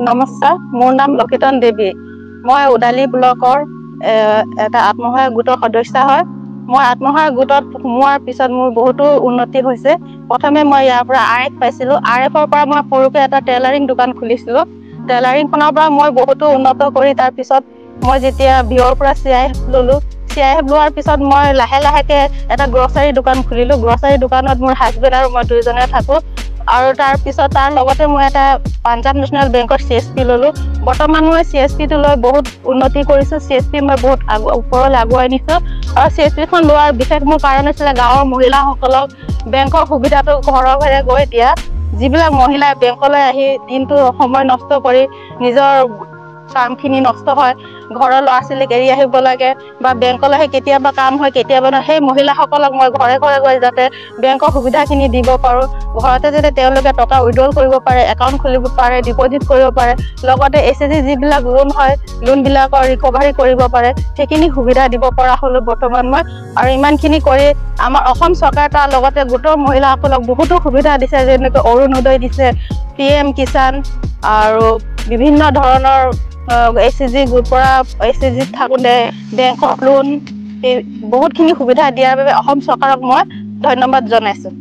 নমস্কাৰ, মোৰ নাম লক্ষিতন দেৱী। মই ওদালি ব্লকৰ এটা আত্মসহায়ক গোটৰ সদস্যা হয়। মই আত্মসহায়ক গোটত সোমোৱাৰ পিছত মোৰ বহুতো উন্নতি হৈছে। প্ৰথমে মই ইয়াৰ পৰা আৰ এফ পাইছিলোঁ। আৰ এফৰ পৰা মই সৰুকৈ এটা টেইলাৰিং দোকান খুলিছিলোঁ। টেইলাৰিংখনৰ পৰা মই বহুতো উন্নত কৰি তাৰপিছত মই যেতিয়া ভিঅ'ৰ পৰা চি I F ল'লোঁ, চি I F লোৱাৰ পিছত মই লাহে লাহেকৈ এটা গ্ৰ'চাৰী দোকান খুলিলোঁ। গ্ৰ'চাৰী দোকানত মোৰ হাজবেণ্ড আৰু মই দুয়োজনে থাকোঁ। আৰু তাৰপিছত তাৰ লগতে মই এটা পাঞ্জাৱ নেশ্যনেল বেংকৰ চি এছ পি ল'লোঁ। বৰ্তমান মই চি এছ পিটো লৈ বহুত উন্নতি কৰিছোঁ। চি এছ পি মই বহুত ওপৰলৈ আগুৱাই নিছোঁ। আৰু চি এছ পিখন লোৱাৰ বিশেষ মোৰ কাৰণ আছিলে গাঁৱৰ মহিলাসকলক বেংকৰ সুবিধাটো ঘৰে ঘৰে গৈ দিয়া। যিবিলাক মহিলাই বেংকলৈ আহি দিনটো সময় নষ্ট কৰি নিজৰ কামখিনি নষ্ট হয়, ঘৰৰ ল'ৰা ছোৱালীক এৰি আহিব লাগে বা বেংকলৈ আহি কেতিয়াবা কাম হয় কেতিয়াবা নহয়, সেই মহিলাসকলক মই ঘৰে ঘৰে গৈ যাতে বেংকৰ সুবিধাখিনি দিব পাৰোঁ, ঘৰতে যাতে তেওঁলোকে টকা উইড্ৰল কৰিব পাৰে, একাউণ্ট খুলিব পাৰে, ডিপ'জিট কৰিব পাৰে, লগতে এছ এইচ জি যিবিলাক লোন হয় লোনবিলাকৰ ৰিকভাৰী কৰিব পাৰে, সেইখিনি সুবিধা দিব পৰা হ'লোঁ বৰ্তমান মই। আৰু ইমানখিনি কৰি আমাৰ অসম চৰকাৰে তাৰ লগতে গোটৰ মহিলাসকলক বহুতো সুবিধা দিছে, যেনেকৈ অৰুণোদয় দিছে, পি এম কিষাণ আৰু বিভিন্ন ধৰণৰ এছ এইচ জি গোট পৰা এছ এইচ জিত থাকোঁতে বেংকৰ লোন, এই বহুতখিনি সুবিধা দিয়াৰ বাবে অসম চৰকাৰক মই ধন্যবাদ জনাইছোঁ।